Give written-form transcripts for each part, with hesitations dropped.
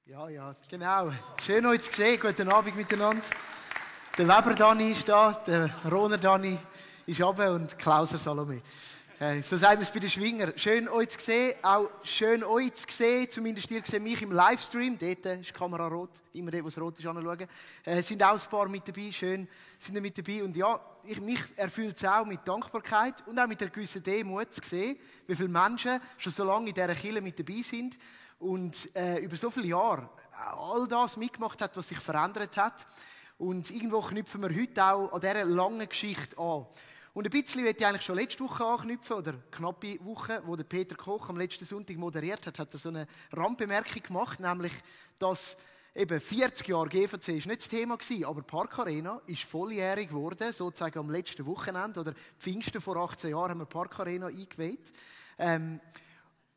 Ja, genau. Schön euch zu sehen. Guten Abend miteinander. Der Weber Dani ist da, der Roner Dani ist runter und Klauser Salome. So sagen wir es bei den Schwinger. Schön euch zu sehen, auch schön euch zu sehen. Zumindest ihr seht mich im Livestream. Dort ist die Kamera rot. Immer dort, wo es rot ist, anschauen. Sind auch ein paar mit dabei. Schön sind ihr mit dabei. Und ja, mich erfüllt es auch mit Dankbarkeit und auch mit einer gewissen Demut zu sehen, wie viele Menschen schon so lange in dieser Kirche mit dabei sind. Und über so viele Jahre all das mitgemacht hat, was sich verändert hat. Und irgendwo knüpfen wir heute auch an dieser langen Geschichte an. Und ein bisschen möchte ich eigentlich schon letzte Woche anknüpfen, oder knappe Woche, wo der Peter Koch am letzten Sonntag moderiert hat, hat er so eine Randbemerkung gemacht, nämlich, dass eben 40 Jahre GVC ist nicht das Thema gewesen, aber Park Arena ist volljährig geworden, sozusagen am letzten Wochenende, oder Pfingsten vor 18 Jahren haben wir Park Arena eingeweiht.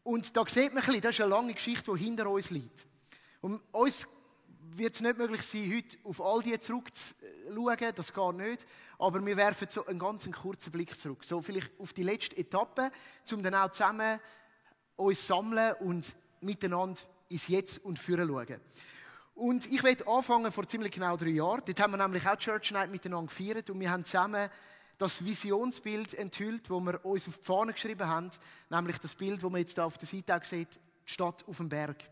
Und da sieht man ein bisschen, das ist eine lange Geschichte, die hinter uns liegt. Und uns wird es nicht möglich sein, heute auf all die zurückzuschauen, das geht nicht. Aber wir werfen so einen ganz kurzen Blick zurück. So vielleicht auf die letzte Etappe, um dann auch zusammen uns sammeln und miteinander ins Jetzt und Führen schauen. Und ich werde anfangen vor ziemlich genau 3 Jahren. Dort haben wir nämlich auch Church Night miteinander gefeiert und wir haben zusammen das Visionsbild enthüllt, das wir uns auf die Fahne geschrieben haben, nämlich das Bild, das man jetzt hier auf der Seite auch sieht, die Stadt auf dem Berg.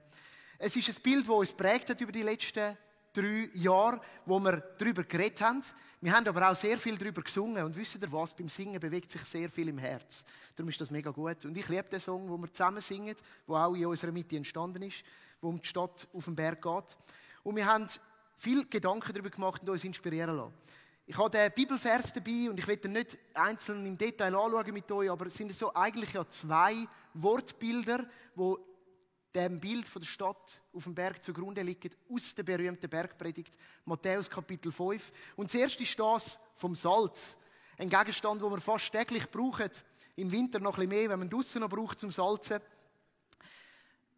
Es ist ein Bild, das uns prägt hat über die letzten 3 Jahre, wo wir darüber geredet haben. Wir haben aber auch sehr viel darüber gesungen. Und wisst ihr was? Beim Singen bewegt sich sehr viel im Herz. Darum ist das mega gut. Und ich liebe den Song, den wir zusammen singen, der auch in unserer Mitte entstanden ist, wo um die Stadt auf dem Berg geht. Und wir haben viel Gedanken darüber gemacht und uns inspirieren lassen. Ich habe den Bibelvers dabei und ich werde ihn nicht einzeln im Detail anschauen mit euch, aber es sind so eigentlich ja 2 Wortbilder, die dem Bild von der Stadt auf dem Berg zugrunde liegen, aus der berühmten Bergpredigt, Matthäus Kapitel 5. Und zuerst ist das vom Salz. Ein Gegenstand, den wir fast täglich brauchen. Im Winter noch ein bisschen mehr, wenn man draussen noch braucht zum Salzen.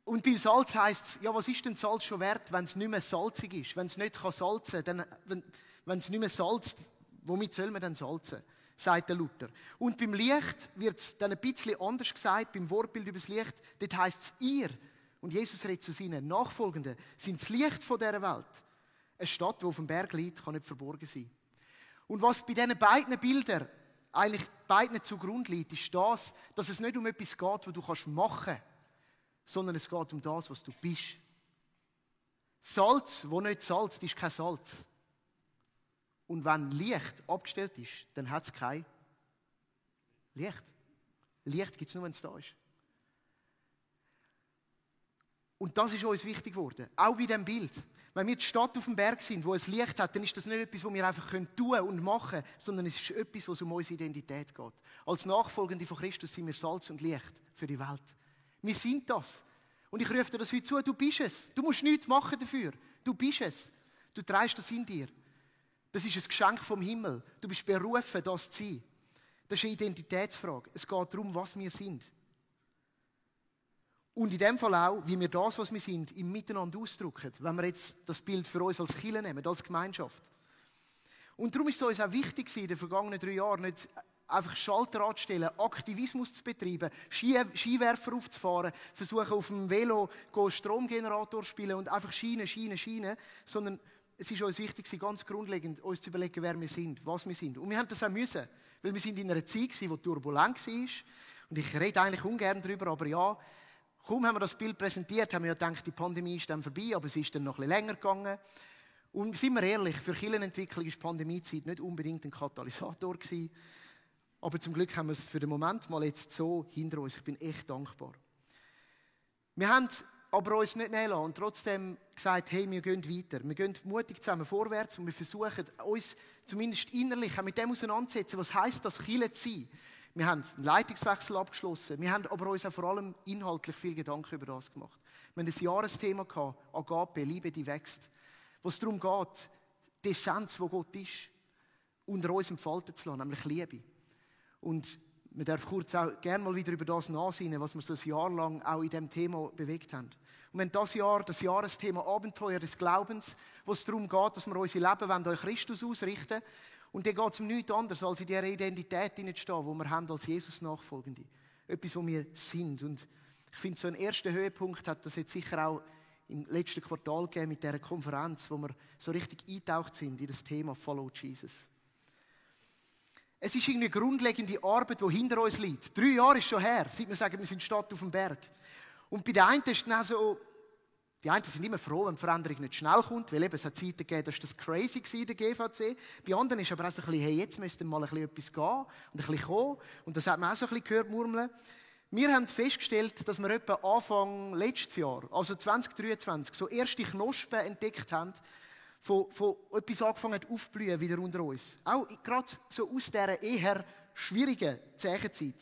Und beim Salz heisst es, ja, was ist denn Salz schon wert, wenn es nicht mehr salzig ist? Wenn es nicht salzen kann, wenn es nicht mehr salzt, womit soll man denn salzen? Sagt der Luther. Und beim Licht wird es dann ein bisschen anders gesagt, beim Wortbild über das Licht. Dort heisst es ihr. Und Jesus redet zu seinen Nachfolgenden, sind das Licht von dieser Welt. Eine Stadt, die auf dem Berg liegt, kann nicht verborgen sein. Und was bei diesen beiden Bildern eigentlich beiden zugrunde liegt, ist das, dass es nicht um etwas geht, was du machen kannst, sondern es geht um das, was du bist. Salz, wo nicht salzt, ist kein Salz. Und wenn Licht abgestellt ist, dann hat es kein Licht. Licht gibt es nur, wenn es da ist. Und das ist uns wichtig geworden. Auch bei diesem Bild. Wenn wir die Stadt auf dem Berg sind, wo es Licht hat, dann ist das nicht etwas, was wir einfach tun und machen können, sondern es ist etwas, was um unsere Identität geht. Als Nachfolgende von Christus sind wir Salz und Licht für die Welt. Wir sind das. Und ich rufe dir das heute zu, du bist es. Du musst nichts machen dafür. Du bist es. Du trägst das in dir. Das ist ein Geschenk vom Himmel. Du bist berufen, das zu sein. Das ist eine Identitätsfrage. Es geht darum, was wir sind. Und in dem Fall auch, wie wir das, was wir sind, im Miteinander ausdrücken. Wenn wir jetzt das Bild für uns als Kirche nehmen, als Gemeinschaft. Und darum ist es uns auch wichtig in den vergangenen 3 Jahren, nicht einfach Schalter anzustellen, Aktivismus zu betreiben, Skiwerfer aufzufahren, versuchen auf dem Velo Stromgenerator spielen und einfach Schienen, sondern es ist uns wichtig, ganz grundlegend uns zu überlegen, wer wir sind, was wir sind. Und wir haben das auch müssen, weil wir sind in einer Zeit, die turbulent war. Und ich rede eigentlich ungern darüber, aber ja, kaum haben wir das Bild präsentiert, haben wir ja gedacht, die Pandemie ist dann vorbei, aber es ist dann noch ein bisschen länger gegangen. Und sind wir ehrlich, für Kirchenentwicklung war die Pandemiezeit nicht unbedingt ein Katalysator gewesen. Aber zum Glück haben wir es für den Moment mal jetzt so hinter uns. Ich bin echt dankbar. Wir haben aber uns nicht nehmen lassen und trotzdem gesagt, hey, wir gehen weiter. Wir gehen mutig zusammen vorwärts und wir versuchen uns zumindest innerlich auch mit dem auseinanderzusetzen, was heisst das, Kirche zu sein. Wir haben einen Leitungswechsel abgeschlossen. Wir haben aber uns auch vor allem inhaltlich viel Gedanken über das gemacht. Wir hatten ein Jahresthema gehabt, Agape, Liebe, die wächst. Wo es darum geht, die Essenz, wo Gott ist, unter uns entfalten zu lassen, nämlich Liebe. Und man darf kurz auch gerne mal wieder über das nachsinnen, was wir so ein Jahr lang auch in diesem Thema bewegt haben. Und wenn das Jahresthema Abenteuer des Glaubens, wo es darum geht, dass wir unser Leben an Christus ausrichten wollen, und dann geht es um nichts anderes, als in dieser Identität hineinzustehen, die wir haben als Jesus-Nachfolgende. Etwas, wo wir sind. Und ich finde, so einen ersten Höhepunkt hat das jetzt sicher auch im letzten Quartal gegeben mit dieser Konferenz, wo wir so richtig eingetaucht sind in das Thema Follow Jesus. Es ist eine grundlegende Arbeit, die hinter uns liegt. 3 Jahre ist schon her, seit wir sagen, wir sind Stadt auf dem Berg. Und bei den einen ist es genau so, die einen sind immer froh, wenn die Veränderung nicht schnell kommt, weil eben es hat Zeiten gegeben, dass das crazy war in der GVC. Bei anderen ist aber auch so ein bisschen, hey, jetzt müsste mal ein bisschen etwas gehen und ein bisschen kommen. Und das hat man auch so ein bisschen gehört, murmeln. Wir haben festgestellt, dass wir etwa Anfang letztes Jahr, also 2023, so erste Knospen entdeckt haben, von etwas angefangen hat aufzublühen wieder unter uns. Auch gerade so aus dieser eher schwierigen Zeichenzeit.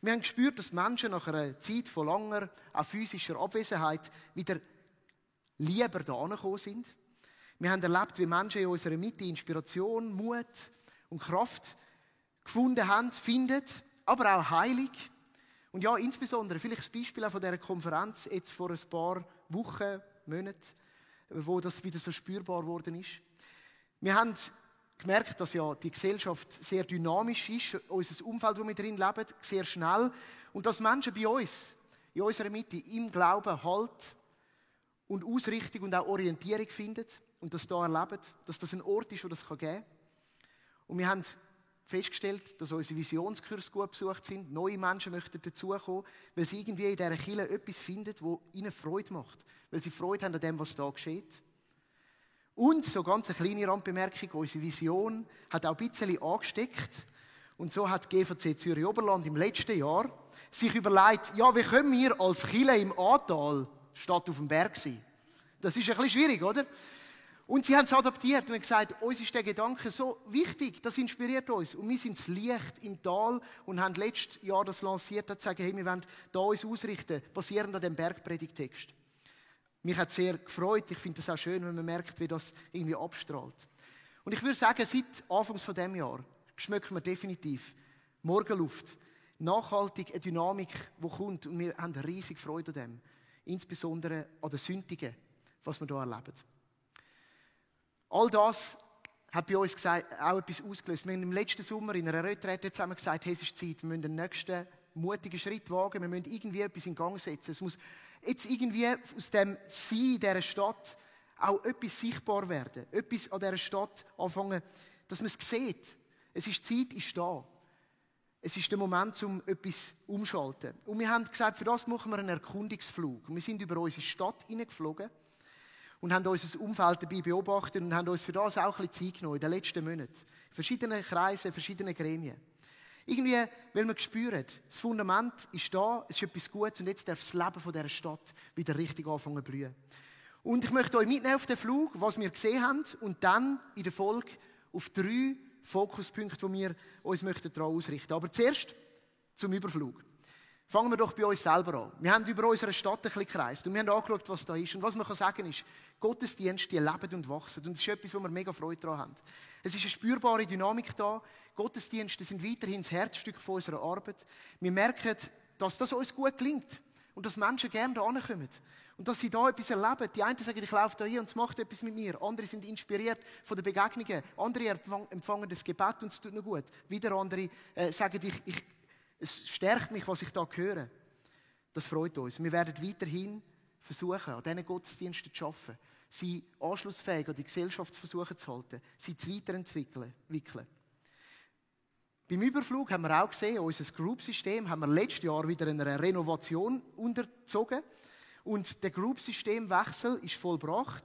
Wir haben gespürt, dass Menschen nach einer Zeit von langer, auch physischer Abwesenheit wieder lieber da angekommen sind. Wir haben erlebt, wie Menschen in unserer Mitte Inspiration, Mut und Kraft gefunden haben, finden, aber auch Heilung. Und ja, insbesondere, vielleicht das Beispiel auch von dieser Konferenz jetzt vor ein paar Wochen, Monaten, wo das wieder so spürbar geworden ist. Wir haben gemerkt, dass ja die Gesellschaft sehr dynamisch ist, unser Umfeld, wo wir drin leben, sehr schnell. Und dass Menschen bei uns, in unserer Mitte, im Glauben Halt und Ausrichtung und auch Orientierung finden und das da erleben, dass das ein Ort ist, wo das geben kann. Und wir haben festgestellt, dass unsere Visionskurs gut besucht sind. Neue Menschen möchten dazukommen, weil sie irgendwie in dieser Kirche etwas finden, das ihnen Freude macht. Weil sie Freude haben an dem, was da geschieht. Und, so ganz eine kleine Randbemerkung, unsere Vision hat auch ein bisschen angesteckt. Und so hat GVC Zürich-Oberland im letzten Jahr sich überlegt, ja, wie können wir als Kirche im Ahrtal statt auf dem Berg sein? Das ist ein bisschen schwierig, oder? Und sie haben es adaptiert und haben gesagt, uns ist der Gedanke so wichtig, das inspiriert uns. Und wir sind das Licht im Tal und haben letztes Jahr das lanciert, zu sagen, hey, wir wollen da uns ausrichten, basierend an dem Bergpredigtext. Mich hat es sehr gefreut, ich finde es auch schön, wenn man merkt, wie das irgendwie abstrahlt. Und ich würde sagen, seit Anfangs von diesem Jahr schmecken wir definitiv Morgenluft, nachhaltig eine Dynamik, die kommt und wir haben riesig Freude an dem. Insbesondere an den Sündigen, was wir hier erleben. All das hat bei uns auch etwas ausgelöst. Wir haben im letzten Sommer in einer Retrette zusammen gesagt, hey, es ist Zeit, wir müssen den nächsten mutigen Schritt wagen, wir müssen irgendwie etwas in Gang setzen. Es muss jetzt irgendwie aus dem Sein dieser Stadt auch etwas sichtbar werden. Etwas an dieser Stadt anfangen, dass man es sieht. Es ist Zeit, ist da. Es ist der Moment, um etwas umzuschalten. Und wir haben gesagt, für das machen wir einen Erkundungsflug. Und wir sind über unsere Stadt hineingeflogen und haben unser Umfeld dabei beobachtet und haben uns für das auch ein bisschen Zeit genommen in den letzten Monaten. Verschiedene Kreise, verschiedene Gremien. Irgendwie, weil wir spüren, das Fundament ist da, es ist etwas Gutes und jetzt darf das Leben von dieser Stadt wieder richtig anfangen zu blühen. Und ich möchte euch mitnehmen auf den Flug, was wir gesehen haben und dann in der Folge auf 3 Fokuspunkte, die wir uns daran ausrichten möchten. Aber zuerst zum Überflug. Fangen wir doch bei uns selber an. Wir haben über unsere Stadt ein bisschen gereist und wir haben angeschaut, was da ist. Und was man sagen kann, ist, Gottesdienste, die leben und wachsen. Und das ist etwas, wo wir mega Freude daran haben. Es ist eine spürbare Dynamik da. Gottesdienste sind weiterhin das Herzstück von unserer Arbeit. Wir merken, dass das uns gut gelingt und dass Menschen gerne da kommen. Und dass sie da etwas erleben. Die einen sagen, ich laufe da hier und es macht etwas mit mir. Andere sind inspiriert von den Begegnungen. Andere empfangen das Gebet und es tut ihnen gut. Wieder andere sagen, es stärkt mich, was ich da höre. Das freut uns. Wir werden weiterhin versuchen, an diesen Gottesdiensten zu arbeiten, sie anschlussfähig an die Gesellschaft versuchen zu halten, sie zu weiterentwickeln. Beim Überflug haben wir auch gesehen, unser Group-System haben wir letztes Jahr wieder einer Renovation unterzogen. Und der Group-Systemwechsel ist vollbracht.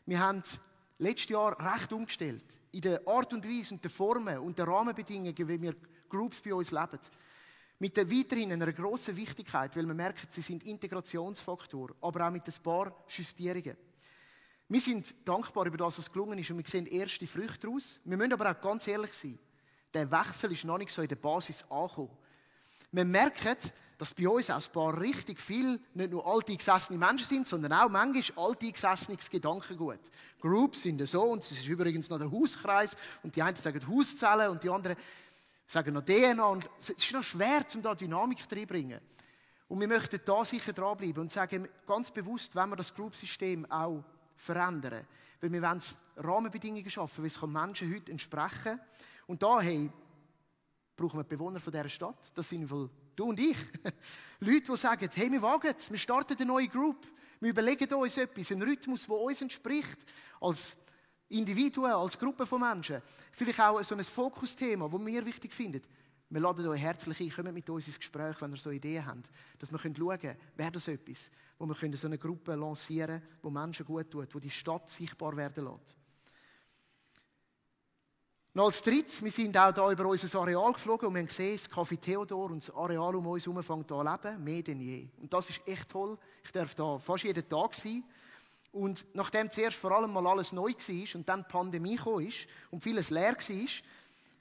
Wir haben letztes Jahr recht umgestellt. In der Art und Weise und der Formen und der Rahmenbedingungen, wie wir Groups bei uns leben. Mit der weiterhin einer grossen Wichtigkeit, weil wir merken, sie sind Integrationsfaktor, aber auch mit ein paar Justierungen. Wir sind dankbar über das, was gelungen ist und wir sehen erste Früchte daraus. Wir müssen aber auch ganz ehrlich sein. Der Wechsel ist noch nicht so in der Basis angekommen. Wir merken, dass bei uns auch ein paar richtig viel, nicht nur alte, gesessene Menschen sind, sondern auch manchmal alte, gesessenes Gedankengut. Groups sind so und es ist übrigens noch der Hauskreis und die einen sagen Hauszellen und die anderen sagen noch DNA und es ist noch schwer, um da Dynamik reinzubringen. Und wir möchten da sicher dranbleiben und sagen ganz bewusst, wenn wir das Group-System auch verändern. Weil wir wollen Rahmenbedingungen schaffen, weil es Menschen heute entsprechen. Und da, hey, brauchen wir die Bewohner von dieser Stadt. Das sind wohl du und ich. Leute, die sagen, hey, wir wagen es, wir starten eine neue Group. Wir überlegen uns etwas, einen Rhythmus, der uns entspricht, als Individuen, als Gruppe von Menschen. Vielleicht auch so ein Fokusthema, das wir wichtig finden. Wir laden euch herzlich ein, kommt mit uns ins Gespräch, wenn ihr so Ideen habt, dass wir schauen können, wäre das etwas, wo wir so eine Gruppe lancieren können, die Menschen gut tut, die die Stadt sichtbar werden lässt. Und als drittes, wir sind auch hier über unser Areal geflogen und wir haben gesehen, das Café Theodor und das Areal um uns herum fängt an zu leben, mehr denn je. Und das ist echt toll. Ich darf da fast jeden Tag sein. Und nachdem zuerst vor allem mal alles neu war und dann die Pandemie gekommen ist und vieles leer war,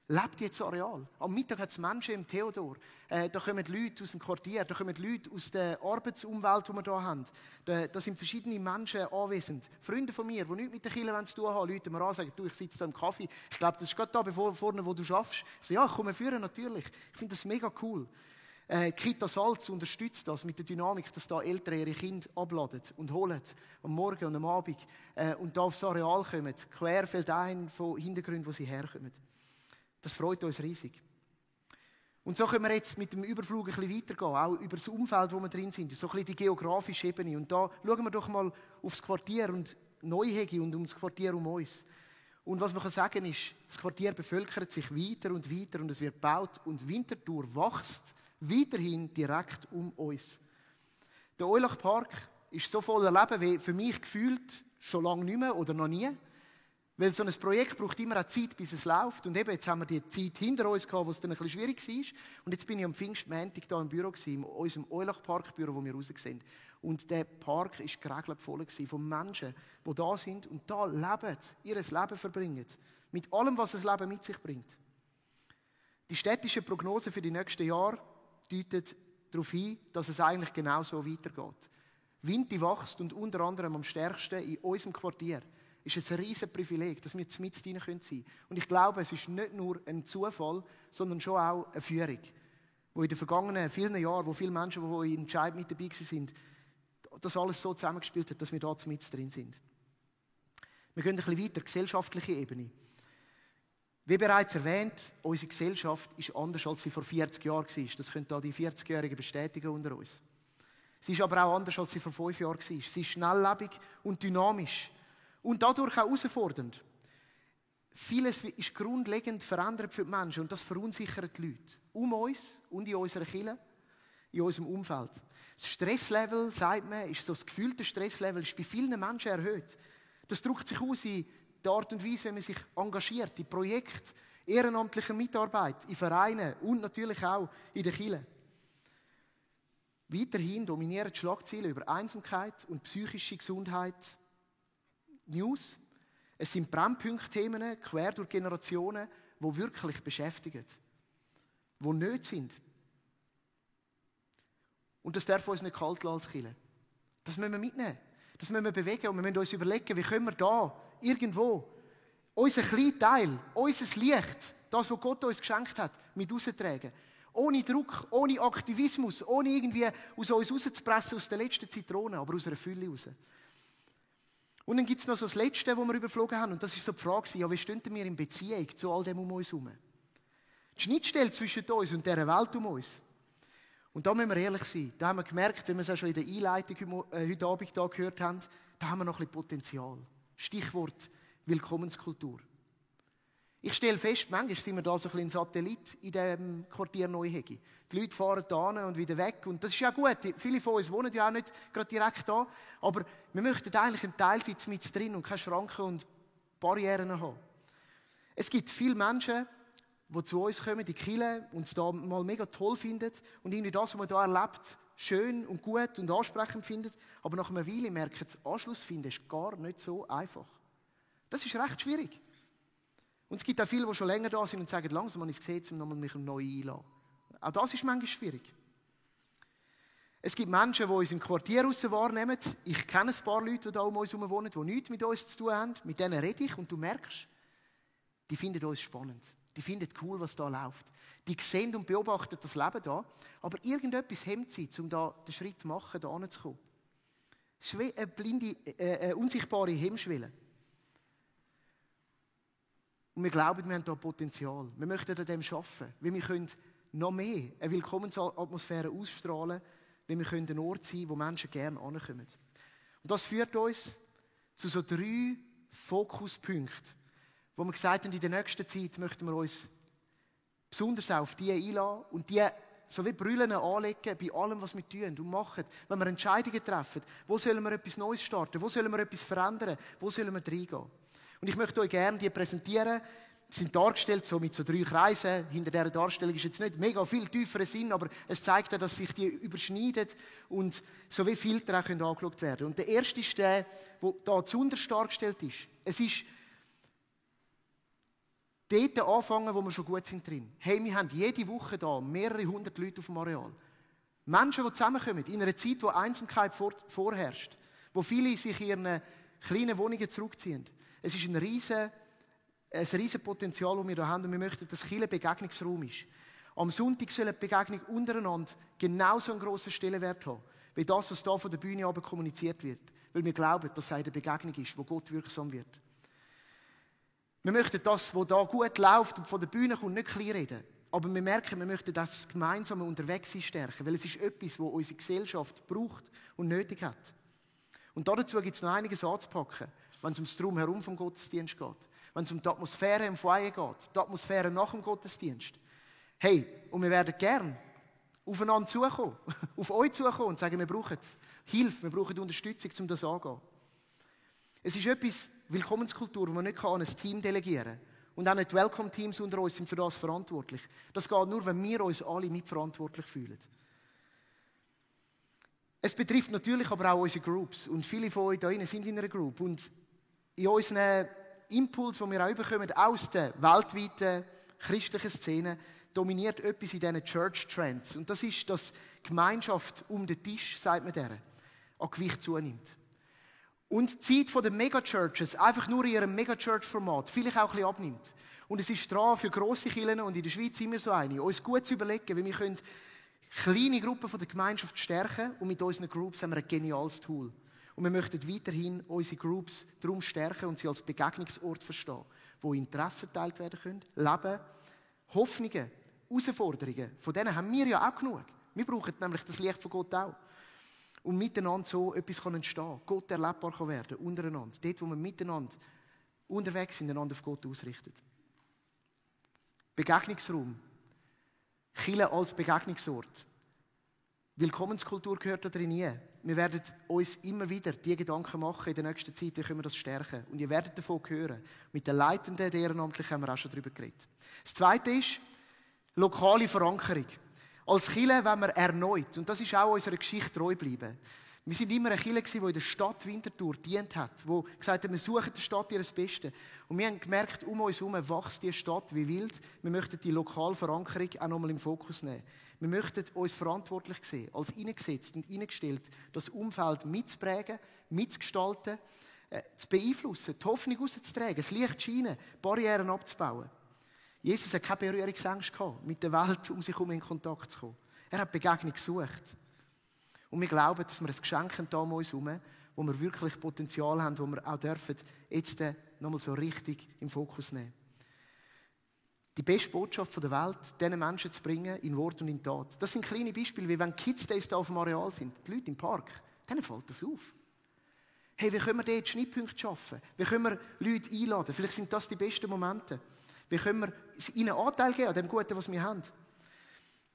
lebt jetzt das Areal. Am Mittag hat es Menschen im Theodor. Da kommen Leute aus dem Quartier, da kommen Leute aus der Arbeitsumwelt, die wir hier haben. Da sind verschiedene Menschen anwesend. Freunde von mir, die nichts mit den Kindern zu tun haben, rufen mir an und sagen, du, ich sitze hier im Kaffee. Ich glaube, das ist gerade da vorne, wo du arbeitest. Ich so, ja, ich komme führen, natürlich. Ich finde das mega cool. Kita Salz unterstützt das mit der Dynamik, dass da Eltern ihre Kinder abladen und holen, am Morgen und am Abend, und da aufs Areal kommen, querfeldein von Hintergründen, wo sie herkommen. Das freut uns riesig. Und so können wir jetzt mit dem Überflug ein bisschen weitergehen, auch über das Umfeld, wo wir drin sind, so ein bisschen die geografische Ebene. Und da schauen wir doch mal aufs Quartier und Neuhegi und ums Quartier um uns. Und was man sagen kann, ist, das Quartier bevölkert sich weiter und weiter und es wird gebaut und Winterthur wächst weiterhin direkt um uns. Der Eulachpark ist so voller Leben wie für mich gefühlt schon lange nicht mehr oder noch nie. Weil so ein Projekt braucht immer auch Zeit, bis es läuft. Und eben, jetzt haben wir die Zeit hinter uns gehabt, wo es dann ein bisschen schwierig war. Und jetzt bin ich am Pfingstmontag hier im Büro gewesen, in unserem Eulach-Park-Büro, wo wir raus sind. Und der Park war geregelt voll von Menschen, die da sind und da leben, ihr Leben verbringen. Mit allem, was das Leben mit sich bringt. Die städtische Prognose für die nächsten Jahre deutet darauf hin, dass es eigentlich genau so weitergeht. Winti wächst und unter anderem am stärksten in unserem Quartier. Ist es ein riesiges Privileg, dass wir mit rein sein können. Und ich glaube, es ist nicht nur ein Zufall, sondern schon auch eine Führung. Wo in den vergangenen vielen Jahren, wo viele Menschen, die in Entscheid mit dabei sind, das alles so zusammengespielt hat, dass wir da mit drin sind. Wir gehen ein bisschen weiter, gesellschaftliche Ebene. Wie bereits erwähnt, unsere Gesellschaft ist anders, als sie vor 40 Jahren war. Das können da die 40-Jährigen bestätigen unter uns. Sie ist aber auch anders, als sie vor 5 Jahren war. Sie ist schnelllebig und dynamisch. Und dadurch auch herausfordernd. Vieles ist grundlegend verändert für die Menschen und das verunsichert die Leute. Um uns und in unserer Kirche, in unserem Umfeld. Das Stresslevel, sagt man, ist so das gefühlte Stresslevel, ist bei vielen Menschen erhöht. Das drückt sich aus in der Art und Weise, wie man sich engagiert, in Projekten, ehrenamtlicher Mitarbeit, in Vereinen und natürlich auch in der Kirche. Weiterhin dominieren die Schlagzeilen über Einsamkeit und psychische Gesundheit News. Es sind Brennpunktthemen, quer durch Generationen, die wirklich beschäftigen. Die nicht sind. Und das darf uns nicht kalt lassen als Kirche. Das müssen wir mitnehmen. Das müssen wir bewegen und wir müssen uns überlegen, wie können wir da irgendwo unseren kleinen Teil, unser Licht, das, was Gott uns geschenkt hat, mit raustragen. Ohne Druck, ohne Aktivismus, ohne irgendwie aus uns rauszupressen aus der letzten Zitrone, aber aus einer Fülle raus. Und dann gibt es noch so das Letzte, was wir überflogen haben. Und das ist so die Frage, ja, wie stehen wir in Beziehung zu all dem um uns herum? Die Schnittstelle zwischen uns und dieser Welt um uns. Und da müssen wir ehrlich sein. Da haben wir gemerkt, wenn wir es auch schon in der Einleitung heute Abend hier gehört haben, da haben wir noch ein bisschen Potenzial. Stichwort Willkommenskultur. Ich stelle fest, manchmal sind wir da so ein bisschen Satellit in diesem Quartier Neuhegi. Die Leute fahren da hin und wieder weg. Und das ist ja gut. Viele von uns wohnen ja auch nicht gerade direkt da. Aber wir möchten eigentlich ein Teil sein mit drin und keine Schranken und Barrieren haben. Es gibt viele Menschen, die zu uns kommen, die Kirche, und es da mal mega toll finden und irgendwie das, was man da erlebt, schön und gut und ansprechend findet. Aber nach einer Weile merken sie, Anschluss finden ist gar nicht so einfach. Das ist recht schwierig. Und es gibt auch viele, die schon länger da sind und sagen, langsam habe ich es gesehen, um nochmal mich neu einzulassen. Auch das ist manchmal schwierig. Es gibt Menschen, die uns im Quartier raus wahrnehmen. Ich kenne ein paar Leute, die da um uns herum wohnen, die nichts mit uns zu tun haben. Mit denen rede ich und du merkst, die finden uns spannend. Die finden cool, was da läuft. Die sehen und beobachten das Leben da. Aber irgendetwas hemmt sie, um da den Schritt zu machen, da hinzukommen. Es ist wie eine blinde, unsichtbare Hemmschwelle. Und wir glauben, wir haben da Potenzial. Wir möchten an dem arbeiten. Weil wir können noch mehr eine Willkommensatmosphäre ausstrahlen, weil wir können ein Ort sein, wo Menschen gerne ankommen. Und das führt uns zu so 3 Fokuspunkten, wo wir gesagt haben, in der nächsten Zeit möchten wir uns besonders auf die einlassen und die so wie Brüllen anlegen bei allem, was wir tun und machen. Wenn wir Entscheidungen treffen, wo sollen wir etwas Neues starten, wo sollen wir etwas verändern, wo sollen wir reingehen. Und ich möchte euch gerne die präsentieren. Sie sind dargestellt so mit so 3 Kreisen. Hinter dieser Darstellung ist jetzt nicht mega viel tieferer Sinn, aber es zeigt ja, dass sich die überschneiden und so wie Filter auch angeschaut werden können. Und der erste ist der, der da zuunterst dargestellt ist. Es ist dort anfangen, wo wir schon gut sind drin. Hey, wir haben jede Woche da mehrere 100 Leute auf dem Areal. Menschen, die zusammenkommen, in einer Zeit, wo Einsamkeit vorherrscht, wo viele sich in ihren kleinen Wohnungen zurückziehen. Es ist ein riesen Potenzial, das wir hier haben, und wir möchten, dass Kirche ein Begegnungsraum ist. Am Sonntag soll eine Begegnung untereinander genauso einen grossen Stellenwert haben, wie das, was hier von der Bühne aber kommuniziert wird. Weil wir glauben, dass es eine Begegnung ist, wo Gott wirksam wird. Wir möchten das, was da gut läuft und von der Bühne kommt, nicht kleinreden. Aber wir merken, wir möchten das gemeinsame Unterwegssein stärken, weil es ist etwas, das unsere Gesellschaft braucht und nötig hat. Und dazu gibt es noch einiges anzupacken, wenn es ums Drumherum vom Gottesdienst geht. Wenn es um die Atmosphäre im Foyer geht, die Atmosphäre nach dem Gottesdienst. Hey, und wir werden gern aufeinander zukommen, auf euch zukommen und sagen, wir brauchen Hilfe, wir brauchen Unterstützung, um das anzugehen. Es ist etwas, Willkommenskultur, die man nicht an ein Team delegieren kann. Und auch nicht Welcome-Teams unter uns sind für das verantwortlich. Das geht nur, wenn wir uns alle mitverantwortlich fühlen. Es betrifft natürlich aber auch unsere Groups. Und viele von euch hier sind in einer Group. Und in unseren Impuls, den wir auch bekommen, aus der weltweiten christlichen Szene, dominiert etwas in diesen Church Trends. Und das ist, dass Gemeinschaft um den Tisch, sagt man der, an Gewicht zunimmt. Und die Zeit der Megachurches, einfach nur in ihrem Megachurch-Format, vielleicht auch ein bisschen abnimmt. Und es ist dran für grosse Kirchen, und in der Schweiz sind wir so eine, uns gut zu überlegen, wie wir können kleine Gruppen von der Gemeinschaft stärken, und mit unseren Groups haben wir ein geniales Tool. Und wir möchten weiterhin unsere Groups darum stärken und sie als Begegnungsort verstehen, wo Interessen geteilt werden können, Leben, Hoffnungen, Herausforderungen. Von denen haben wir ja auch genug. Wir brauchen nämlich das Licht von Gott auch. Und miteinander so etwas entstehen kann. Gott erlebbar werden, untereinander. Dort, wo wir miteinander unterwegs sind, einander auf Gott ausrichten. Begegnungsraum. Kirche als Begegnungsort. Willkommenskultur gehört da drin nie. Wir werden uns immer wieder die Gedanken machen in der nächsten Zeit, wie können wir das stärken. Und ihr werdet davon hören. Mit den Leitenden, den Ehrenamtlichen, haben wir auch schon darüber geredet. Das Zweite ist lokale Verankerung. Als Kirche wollen wir erneut, und das ist auch unserer Geschichte treu bleiben. Wir sind immer eine Kirche gewesen, die in der Stadt Winterthur gedient hat, die gesagt hat, wir suchen der Stadt ihr Bestes. Und wir haben gemerkt, um uns herum wächst die Stadt wie wild. Wir möchten die lokale Verankerung auch nochmal im Fokus nehmen. Wir möchten uns verantwortlich sehen, als eingesetzt und eingestellt, das Umfeld mitzuprägen, mitzugestalten, zu beeinflussen, die Hoffnung rauszutragen, das Licht zu scheinen, Barrieren abzubauen. Jesus hat keine Berührungsängste gehabt, mit der Welt um sich herum in Kontakt zu kommen. Er hat Begegnung gesucht. Und wir glauben, dass wir ein Geschenk haben um uns herum, wo wir wirklich Potenzial haben, wo wir auch dürfen, jetzt nochmal so richtig im Fokus nehmen. Die beste Botschaft der Welt, diesen Menschen zu bringen, in Wort und in Tat. Das sind kleine Beispiele, wie wenn Kids Days da auf dem Areal sind, die Leute im Park, denen fällt das auf. Hey, wie können wir dort Schnittpunkte schaffen? Wie können wir Leute einladen? Vielleicht sind das die besten Momente. Wie können wir ihnen Anteil geben an dem Guten, was wir haben?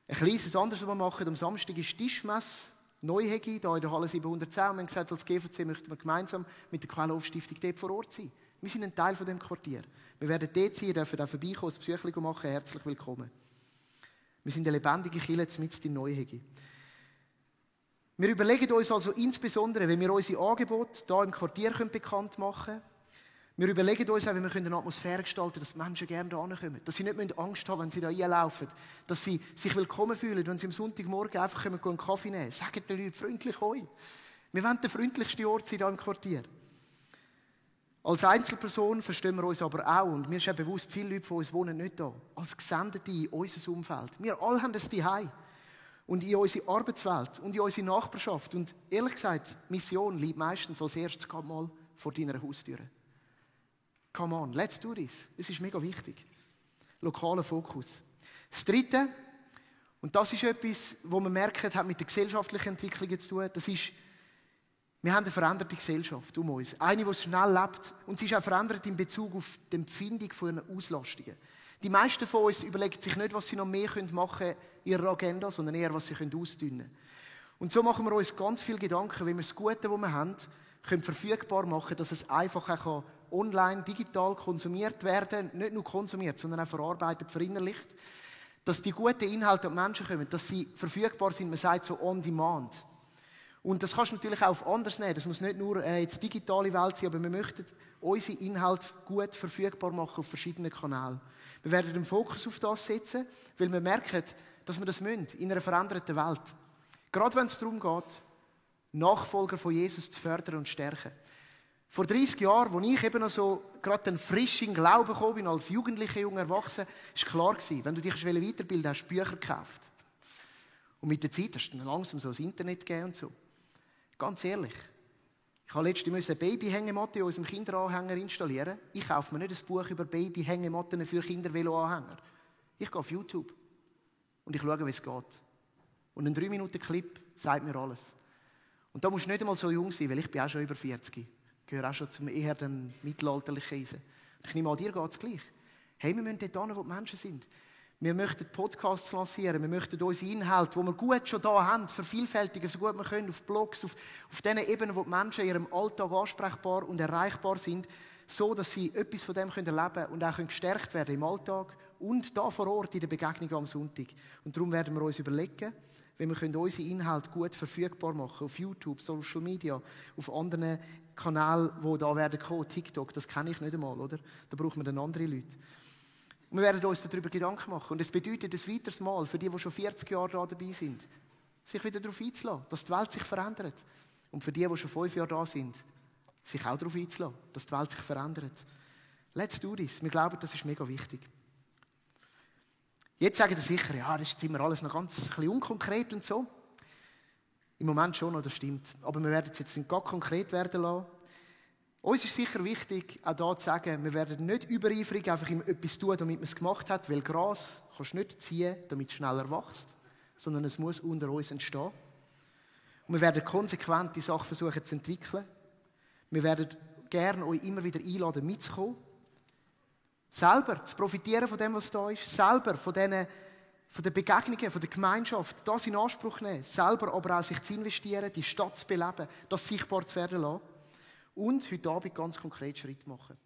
Ein kleines anderes, was wir machen, am Samstag ist Tischmesse Neuhegi, hier in der Halle 710. Und wir haben gesagt, als GVC möchten wir gemeinsam mit der Quellauf-Stiftung dort vor Ort sein. Wir sind ein Teil von dem Quartier. Wir werden dort sein, dürfen auch vorbeikommen, ein Psychologie machen. Herzlich willkommen. Wir sind eine lebendige Kirche mitten in Neuhegi. Wir überlegen uns also insbesondere, wie wir unsere Angebote hier im Quartier bekannt machen können. Wir überlegen uns auch, wie wir eine Atmosphäre gestalten können, dass die Menschen gerne hierher kommen. Dass sie nicht Angst haben, wenn sie hier reinlaufen. Dass sie sich willkommen fühlen, wenn sie am Sonntagmorgen einfach einen Kaffee nehmen können. Sagen den Leuten freundlich «Hoi». Wir wollen der freundlichste Ort sein hier im Quartier. Als Einzelperson verstehen wir uns aber auch, und mir ist ja bewusst, viele Leute von uns wohnen nicht hier, als Gesendete in unser Umfeld. Wir alle haben das Zuhause. Und in unsere Arbeitswelt und in unsere Nachbarschaft. Und ehrlich gesagt, Mission liegt meistens als erstes gerade mal vor deiner Haustür. Come on, let's do this. Es ist mega wichtig. Lokaler Fokus. Das Dritte, und das ist etwas, wo man merkt, hat mit der gesellschaftlichen Entwicklung zu tun, das ist Wir haben eine veränderte Gesellschaft um uns. Eine, die schnell lebt. Und sie ist auch verändert in Bezug auf die Empfindung von ihren Auslastungen. Die meisten von uns überlegen sich nicht, was sie noch mehr machen können in ihrer Agenda, sondern eher, was sie ausdünnen können. Und so machen wir uns ganz viele Gedanken, wie wir das Gute, das wir haben, können verfügbar machen, dass es einfach auch online, digital konsumiert werden kann. Nicht nur konsumiert, sondern auch verarbeitet, verinnerlicht. Dass die guten Inhalte an die Menschen kommen, dass sie verfügbar sind, man sagt so on demand. Und das kannst du natürlich auch auf anders nehmen. Das muss nicht nur jetzt digitale Welt sein, aber wir möchten unsere Inhalte gut verfügbar machen auf verschiedenen Kanälen. Wir werden den Fokus auf das setzen, weil wir merken, dass wir das müssen in einer veränderten Welt. Gerade wenn es darum geht, Nachfolger von Jesus zu fördern und zu stärken. Vor 30 Jahren, als ich eben noch so gerade den frischen Glauben gekommen bin, als Jugendlicher, junger Erwachsener, war klar gewesen, wenn du dich weiterbilden willst, hast du Bücher gekauft. Und mit der Zeit hast du dann langsam so das Internet gegeben und so. Ganz ehrlich, ich habe letztens eine Babyhängematte in unserem Kinderanhänger installieren. Ich kaufe mir nicht ein Buch über Babyhängematten für Kinderveloanhänger. Ich gehe auf YouTube und ich schaue, wie es geht. Und ein 3-Minuten-Clip sagt mir alles. Und da musst du nicht einmal so jung sein, weil ich bin auch schon über 40. Ich gehöre auch schon zum eher dem mittelalterlichen Eisen. Ich nehme an, dir geht es gleich. Hey, wir müssen dort hin, wo die Menschen sind. Wir möchten Podcasts lancieren, wir möchten unsere Inhalte, die wir gut schon da haben, vervielfältigen, so gut wir können, auf Blogs, auf den Ebenen, wo die Menschen in ihrem Alltag ansprechbar und erreichbar sind, so, dass sie etwas von dem erleben können und auch gestärkt werden im Alltag und da vor Ort in der Begegnung am Sonntag. Und darum werden wir uns überlegen, wie wir unsere Inhalte gut verfügbar machen auf YouTube, Social Media, auf anderen Kanälen, die da werden kommen, TikTok, das kenne ich nicht einmal, oder? Da braucht man dann andere Leute. Und wir werden uns darüber Gedanken machen. Und es bedeutet ein weiteres Mal für die schon 40 Jahre da dabei sind, sich wieder darauf einzulassen, dass die Welt sich verändert. Und für die schon 5 Jahre da sind, sich auch darauf einzulassen, dass die Welt sich verändert. Let's do this. Wir glauben, das ist mega wichtig. Jetzt sagen ihr sicher, ja, das ist jetzt immer alles noch ganz ein bisschen unkonkret und so. Im Moment schon, das stimmt. Aber wir werden es jetzt nicht ganz konkret werden lassen. Uns ist sicher wichtig, auch hier zu sagen, wir werden nicht übereifrig einfach etwas tun, damit man es gemacht hat, weil Gras kannst du nicht ziehen, damit es schneller wächst, sondern es muss unter uns entstehen. Und wir werden konsequent die Sachen versuchen zu entwickeln. Wir werden gerne euch immer wieder einladen, mitzukommen. Selber zu profitieren von dem, was da ist. Selber von den Begegnungen, von der Gemeinschaft, das in Anspruch nehmen. Selber aber auch sich zu investieren, die Stadt zu beleben, das sichtbar zu werden lassen. Und heute Abend ganz konkret Schritt machen.